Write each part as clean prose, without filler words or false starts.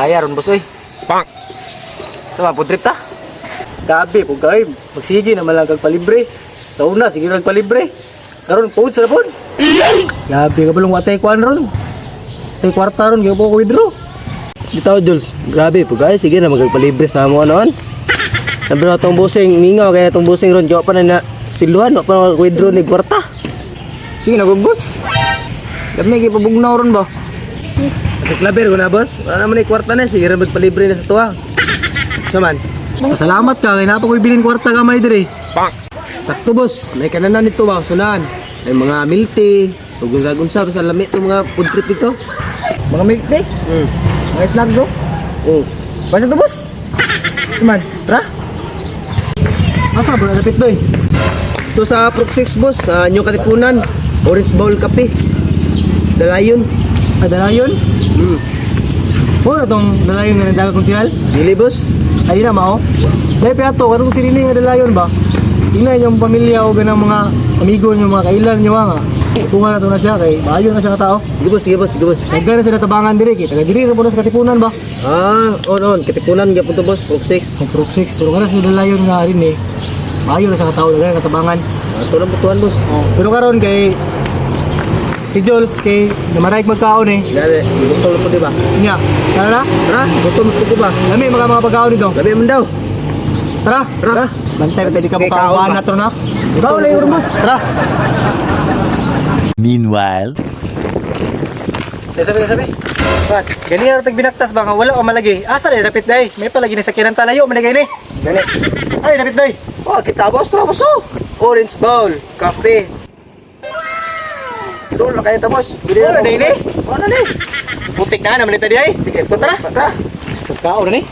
Kaya ron, boss oy. Pak. Sa mga trip ta? Gabi po kay magsige naman lang kag palibre. Sa una sige lang palibre. Karon food sa pod. Gabi ka balong watay kuan ron. Tay kwarta ron gyud ko withdraw. Bitaw, Jules. Grabe po guys, sige na magpalibre sa amo noon. Sabi na itong busing, mingaw kaya itong busing ron, gawa pa na na siluhan, wa pa na withdraw ni kwarta. Sige na, boss. Dami kay pabugnaw ron ba? Sa klaber ko na, boss. Wala naman ni kwarta na, sige na magpalibre na sa tuwa. Saman. Salamat ka kay napa ko'y bilin kwarta gamay dire. Sakto, boss. May kananan nito ba? Sunahan. May mga milk tea, ug unsa basta lami itong mga food trip dito. Mga milk tea, mga snack do. Oh. Basta to, boss. Man, tara. Asa ba napit doy? Ito sa Prok 6, boss, sa New Katipunan, Orange Bowl Cafe. Dalayon. Ah, dalayon. Oh, na tong dalayon nga nagdaga konsihal. Dili, boss. Ay na mao. Dahil piato karon si Rini nga dalayon ba? Tingnan yung pamilya o ganang mga amigo niyo, mga kailan niyo nga. Tunga na to na siya kay maayo na siya ka tao. Sige, boss, sige, boss, sige, boss. Daghan na sila tabangan diri kay taga diri ra po na sa Katipunan ba. Ah, on. Katipunan, gyapon to, boss. Prok 6. Kung Prok 6 pero karon sila dalayon nga rin eh. Maayo na siya ka tao, daghan na tabangan. Ato lang butuan, boss. Oh, pero karon kay si Jules kay namaraig magkaon eh. Dali, gutom po, di ba? Nya, tara na. Tara, gutom po ko ba? Lami mga mga pagkaon dito. Labi man daw. Tara. Tara. Bantay pa di ka Kay kaon makakuha ba? na to na. Ikaw lang yung boss. Tara. Meanwhile. Sabi, sabi. Pat, gani ang tag binaktas ba nga wala o malagi. Asa na dapit day? May palagi ni sakyanan talayo malagay ni. Gani. Ay dapit day. Oh, kita, boss. Tara, boss. Oh. Orange Bowl Cafe. Doon lang kayo ta, boss. Bili Wala day ni. Oh, na ni. Putik na naman ito day. Sige, tara. Tara. Pagkaon na ni.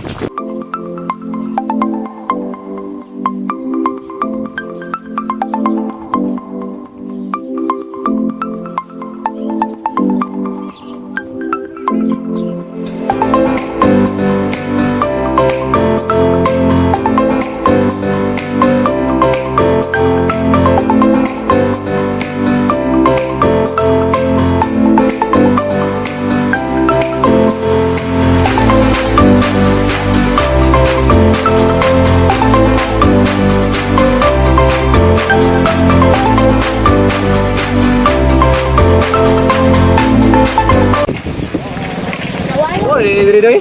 Oh, dili dili day.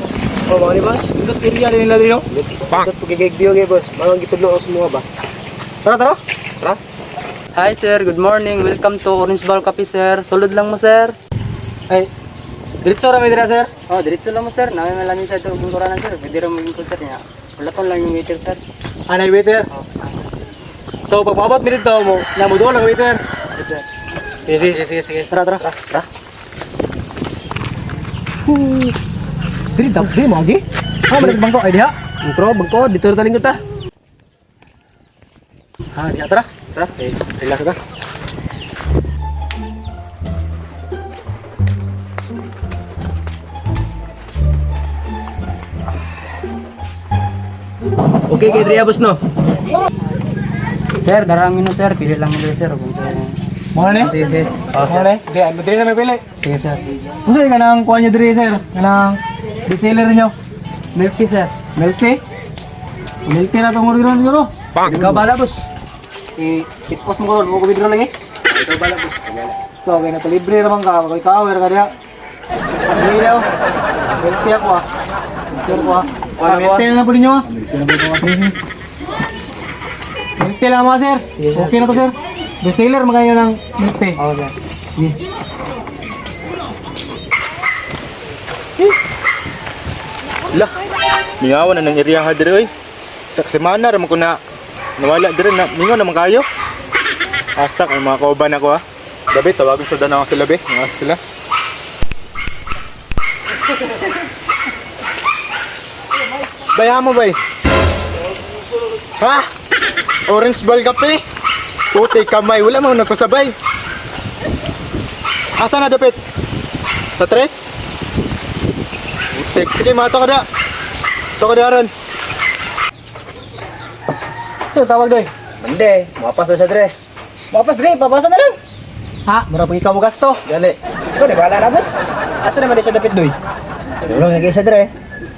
Oh, mga ni, boss. Dindot area din nila dili. Pak. Pagigig biyo, boss. Mga gitudlo sa mga ba? Tara, tara. Tara. Hi sir, good morning. Welcome to Orange Ball Cafe sir. Sulod lang mo sir. Ay. Diretso ra may dira, sir. Oh, diretso lang mo sir. Namin malamin sa ito kuranan sir. Pwede ra maging sir niya. Wala pa lang yung waiter sir. Anay waiter. Oh, So pag paabot mi dito mo, namuduol ang waiter. yes, sir. Sige, sige, sige. Tara, tara. Tara. Dili dap di mo agi. Ha, malapit bangko ay diha. Intro, bangko. Dito na talingon ta. Ha, diha tara. Tara. Eh, relax ta. Okay, kay Drea, boss, no? Sir, darangin mo sir. Pili lang mo dito, sir. Kung sir. Mo na ni? Sige, sige. Mo na ni? Di, dili na may pili. Sige sir. Unsa yung kanang kuha niyo diri sir? Kanang bestseller niyo? Milk tea sir. Milk tea? Milk tea na itong orderan siguro. Ikaw bala, boss. Eh, itkos mo ko ron, mo ko withdraw lagi. Ikaw bala, boss. So, okay na, palibre naman ka. Pag ikaw, ka diha. Hindi daw. Milk tea ako ah. Milk tea ako ah. Kuha na Ah, milk tea na lang po ninyo ah. Milk tea na po ninyo. Milk tea lang mga sir. Sige, sir. Okay na to sir. Bestseller magayo ng milk tea. Oh sir. Sige. Lah, mingaw na ng area ha dire oy. Sa semana ra man ko na nawala dire na mingaw naman kayo. Asa kay mga kauban ako ha. Gabi tawagan sa danaw sila be. Mga sila. Bay mo bay. Ha? Orange ball kape? Puti kamay, wala man nagpasabay. Asa na dapit? Sa tres? Putik. Sige, mga to ka da. To ka da ron. Sir, tawag doy. Mande, mapas na sa Dre. Mapas dre, papasa na lang. Ha, mura pag ikaw mo gasto. Gani. Ikaw na bahala na boss. Asa naman di sa dapit doy? Tulong na kayo sa Dre.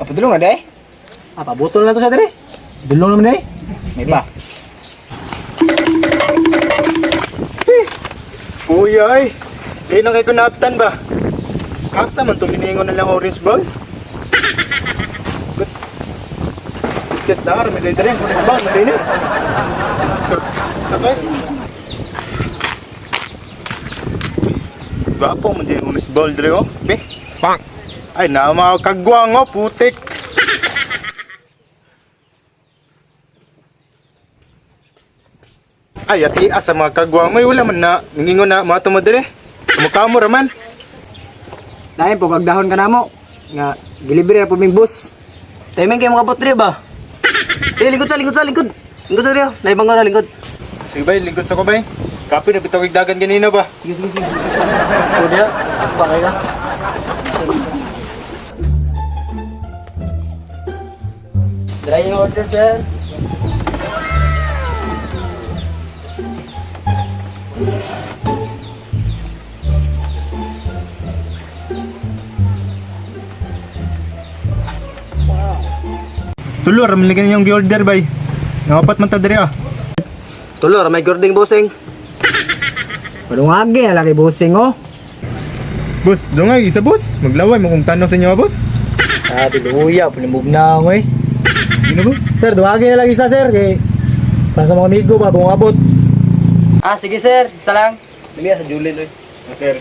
Papadulong na day. Ah, pabutol na to sa dire. Dulong naman day. May pa. Kuya ay. Di na kay kunaptan ba? Asa man itong giningon na lang orange ball? Biscuit na, may dito rin. Orange ball, may din. Kasi? Gwapo man din orange ball dre oh. Be. Pang. Ay, na mga kagwang oh, putik. Ay, ati asa mga kagwang may wala man na ningingon na mga tumo dire. Kamukha mo raman. Lain po kagdahon ka namo. Nga gilibre ra po ming bus. Timing kayo mga bot ba? Eh, lingkod sa, lingkod sa, lingkod. Lingkod sa Rio. Naibang ko na, lingkod. Sige bay, lingkod sa ko bay. Kape na bitaw dagan ganina ba? Sige, sige, sige. So diya, pa kay ka. Dry yung order, sir. Tulo, raman lagi yung gi-order bay. Nangapat man ta dire ah. Tulo, may gording bossing. Padungagi na lagi busing oh. Boss, dungay isa boss. Maglaway mo kung tanong sa inyo ah, boss. Ah, biluya, pulimog na ako eh. Sino boss? Sir, duwagin na lang isa sir kay para sa mga amigo ba bungabot. Ah, sige, sir. Isa lang. Dili sa Julin, oy. Ah, sir.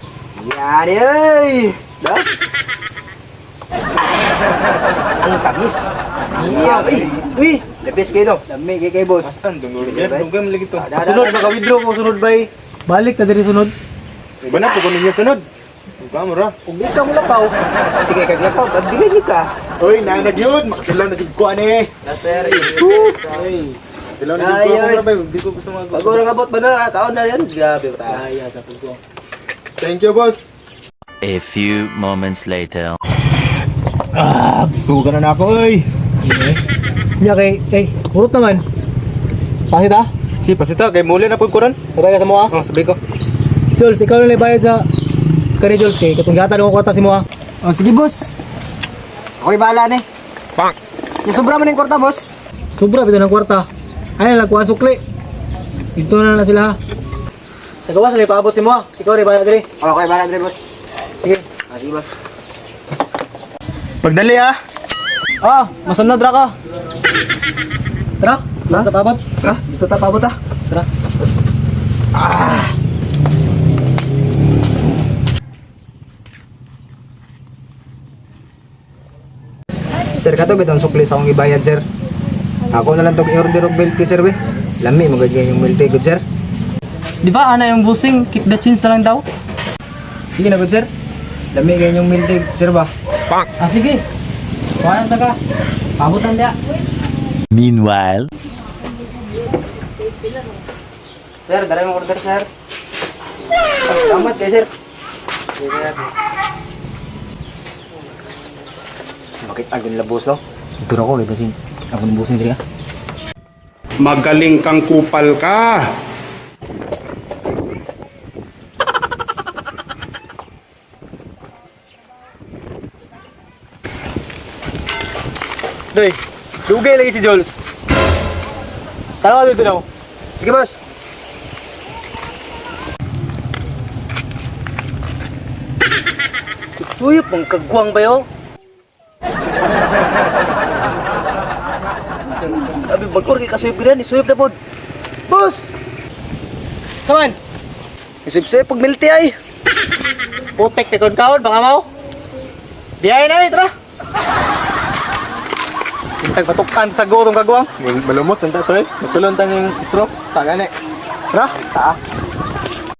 Yan, oy. Da? Ang tamis. Yeah, uy. Uy, labis kayo no. Lami kay kay boss. Asan dong order? Dungay man lagi to. Sunod maka-withdraw ko sunod bay. Balik na diri sunod. Ba na po ninyo sunod. Mukha mo ra. Ug di ka mo lakaw. Sige, kaglakaw, pagbilin niyo ka. Oy, naanag yun. Makatilaw na jud ko ani. Na, sir. Ay, Tilaw na jud Ay, ko ay. ako ra bay. Di ko gusto mag. Bago lang abot ba na, taon na yan. Grabe ba? ay, sa pugko. Thank you, boss. A few moments later. Ah, gusto ka na na ako oy. Nya kay eh, hurot naman. Pasit ah. Si pasita kay muli na pud ko ron. Sabay ka sa moa. Oh, sabi ko. Jules, ikaw na bayad sa kani Jules kay katong gata ko kwarta si moa. Oh sige boss. Ako'y bahala ni. Pang. Yung sobra man yung kwarta boss. Sobra bitaw ng kwarta. Ay nagkuha sukli. Dito na na sila. Sa gawas na ipaabot si moa. Ikaw rin bayad diri. Oh, ako'y bahala dre boss. Sige. Ah, sige boss. Pagdali ah. Ah, masunod ra ka. Tara, basta paabot. Ha? Dito ta paabot ah. Tara. Sir kato bitong sukli sa akong gibayad sir. Ako na lang tong i-order og milk tea sir be. Lami mo gud yung milk tea good sir. Di ba, ana yung busing? Keep the change na lang daw. Sige na good sir. Lami kayo yung milk tea sir ba. Ah, sige. Kuha na ka. Pabutan dia. Meanwhile. Sir, dala yung order, sir. Salamat kay sir. Sige, sir. Bakit agon labos no? Ito na ko kay basin. Ako ng busing diri ah. Magaling kang kupal ka. Doy, dugay lagi si Jules. Tara dito daw. Sige, boss. Suyop, ang kagwang ba yun? Sabi, bagor kay kasuyop ka rin, isuyop na po. Boss! Saman. Isuyop-suyop, pag milti ay. Putek tekon kaon baka mao. Biyahe na eh, tara. Intag patukan sa gotong kagwang. Malumos ang tatoy. Matulon tang yung straw. Tagani. Tara. Ta.